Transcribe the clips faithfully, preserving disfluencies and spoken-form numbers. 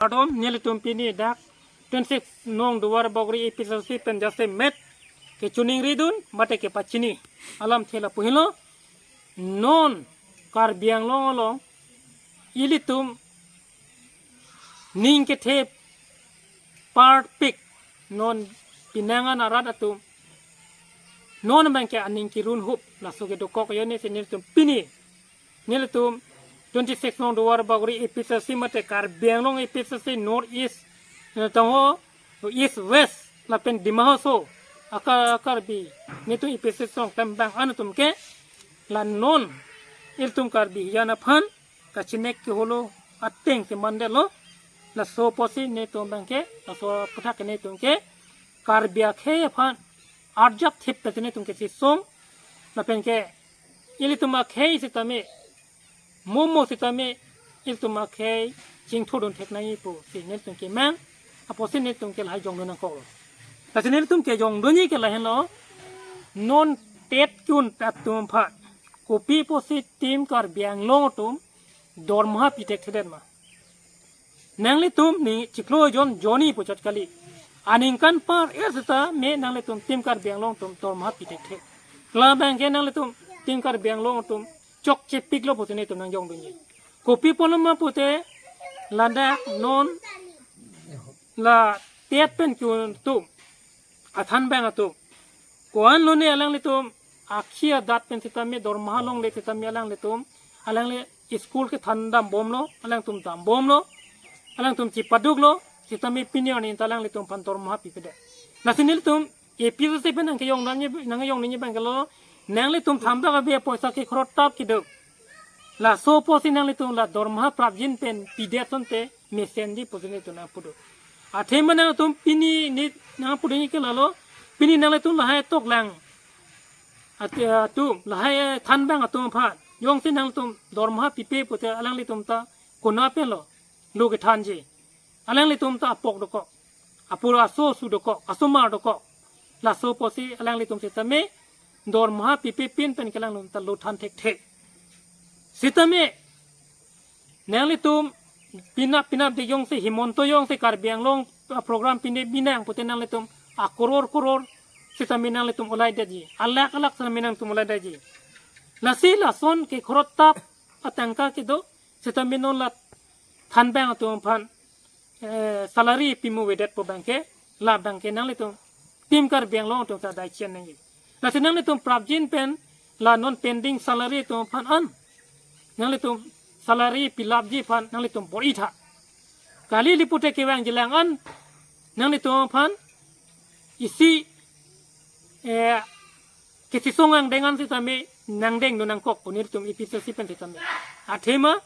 Kardom, nelitum pini dak twenty-six nong Duarbagori A P H L C pen jasemet kechoningridun mate kepachini alamthe lapu henlo. Non Karbi Anglong along ilitum ning kethe parpik, non pinangan arat atum non abangke aning kerun hup laso ke dokok yo ne se nelitum pini, nelitum twenty-six nong Duarbagori A P H L C mate Karbi Anglong A P H L C North East, eh, tangho East West lapen Dima Hasao aka Karbi nelitum A P H L C along klembang an atum ke la non ilitum Karbi hijan aphan kachinek keholo ateng si mandetlo. Laso apotsi nelitum abangke, laso aputhak nelitum ke Karbi akhei aphan arjap thip ta nelitum ke sisong lapen ke ilitum akhei sitame, momo sitame ilitum akhei chingthurdun thek nangji pusi nelitum kemang, apotsi nelitum ke lahai jongdun nangkoklo. Lasi nelitum kejongdunji ke lahenlo, non TET ke-un atum aphan kopi pusi Team Karbi Anglong atum dormaha pi thekthedet ma? Nanglitum ni chiklo jon jonni puchot kali. Aningkan par-et sitame nanglitum Team Karbi Anglong atum dormaha pi thekthe. Labangke nanglitum Team Karbi Anglong atum chokchepiklo pusi nelitum nangjongdunji. Kopi apotlo ma pute ladak non la TET pen ke-un atum, athanbang atum, ko-an lone alanglitum akhi adat pen sitame dormaha longle sitame alanglitum, alangli school kethan dambomlo, alangtum dambomlo, alangtum chepaduklo, sitame pini arni ta alanglitum aphan dormaha pipedet. Lasi nelitum A P H L C pen nangkejongdamji, nangkejongdamji abangke lo, nanglitum thambak abe poisa kekhorot tap kedo. Laso apotsi nanglitum la dormaha prapjin pen pidet asonte mesenji pusi nelitum nangpudo. Athema nangtum pini ne nangpudunji ke lalo, pini nanglitum lahai toklang at-, atum, lahai thanbang atum aphan jongsi nangtum dormaha pipe pute alanglitum ta konat penlo lo kethanji? Alanglitum ta apok dokok, apura aso asu dokok, asomar dokok. Laso apotsi alanglitum sitame dormaha pipepin pen ke alanglitum ta lo than thekthe. Sitame nanglitum pinap pinap de jongsi, Himanta jongsi Karbi Anglong, ah, program pine binong pute nanglitum akoror koror sitame nanglitum ulaidetji, alakh alakh sitame nangtum ulaidetji. Lasi lason kekhorot tap atangka kedo sitame non la thanbang atum aphan, eh, salary pimuvedet pu abangke, labangke nanglitum Team Karbi Anglong atum ta daichen nangji. Lasi nanglitum prapjin pen la non pending salary atum aphan an, nanglitum salary pilapji aphan nanglitum bor-itha. Kali li pute kevangjilang an nanglitum aphan isi, eh, kesisong angdeng an sitame nangdengdun nangkok pu nelitum A P H L C pen sitame. Athema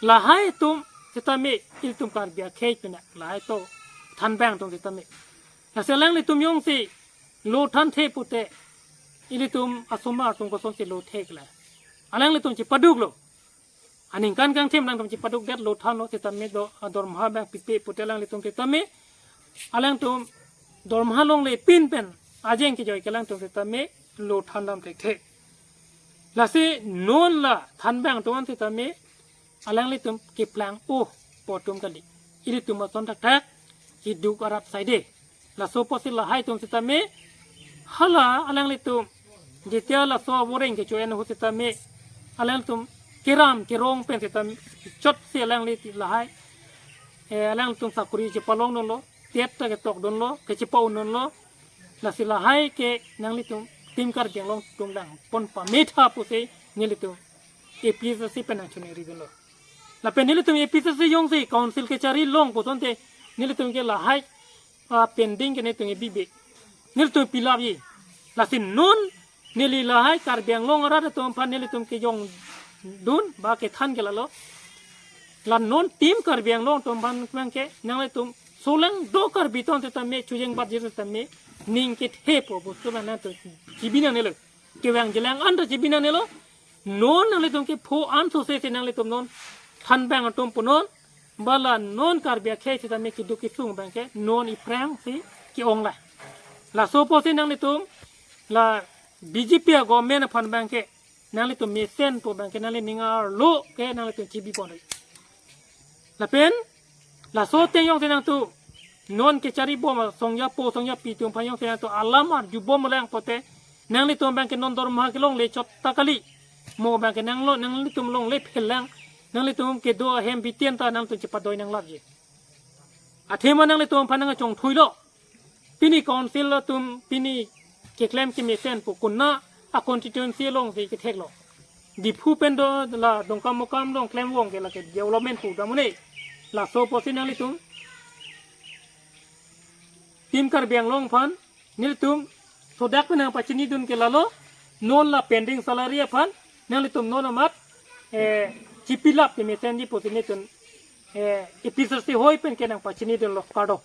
lahai atum sitame ilitum Karbi akhei pen lahai to thanbang atum sitame. Lasi alanglitum jongsi lo thanthe pute ilitum asomar atum kosonsi lo thekle? Alanglitum chepaduklo. Aningkan kangthim nangtum chepadukdet, lo thanlo sitame do, ah, dormaha abang pipe pute alanglitum sitame, alangtum dormaha longle pin pen ajeng kejoi ke alangtum sitame lo thandam thekthe. Lasi non la thanbang atum an sitame alanglitum keplang-o pu atum kali. Ilitum ason thakthak keduk arat saide. Laso apotsi lahai atum sitame, hala alanglitum, jetia laso avoreng kecho-en ahut sitame, alanglitum keram kerong pen sitame, chotsi alanglitum lahai, eh, alanglitum sakori chepalongdunlo, TET ta ketokdunlo, kechepa-undunlo. Lasi lahai ke nanglitum Team Karbi Anglong atum langpon pametha pusi nelitum A P H L C pen nangchoningridunlo. Lapen nelitum A P H L C jongsi council kechari long pu asonte nelitum ke lahai, ah, pending ke nelitum ke bibe, nelitum pilapji. Lasi non neli lahai Karbi Anglong arat atum aphan nelitum kejongdun ba kethan ke lalo. La non Team Karbi Anglong atum aphan kemang ke nanglitum solang do Karbi atum sitame chojeng batji sitame ning kethe pu bostu nangtum chibi nangnelo. Kevangjilang an ta chibi nangnelo. Non nanglitum kepho an sose si nanglitum non thanbang atum punon, ba la non Karbi akhei sitame keduk kesung abangke non iphrangsi ke-ong la. Laso apotsi nanglitum la B J P a-government aphan abangke nanglitum mesen pu abangke nangli ning arlo ke nanglitum chibipon ri. Lapen Laso ateng jongsi nangtum non kechari bom asong japo asong japi atum aphan jongsi nangtum alam arju bomlang pote, nanglitum abangke non dormoha kelongle chot ta kali. Mo abangke nanglo, nanglitum longle phelang, nanglitum kedo ahem biten ta nangtum chepadoi nanglatji. Athema nanglitum aphan nangchongthuilo. Pini council atum pini keklem kemesen pu konat a constituency alongsi ketheklo. Diphu pen do la Dongkamukam along klemvong ke lake development pu dam un-e. Laso apotsi nanglitum Team Karbi Anglong aphan nelitum sodak pen nangpachinidun ke lalo, non la pending salary aphan nanglitum non amat, eh, chipilap kemesenji pusi nelitum, eh, A P H L C hoi pen ke nangpachinidunlo, kardom.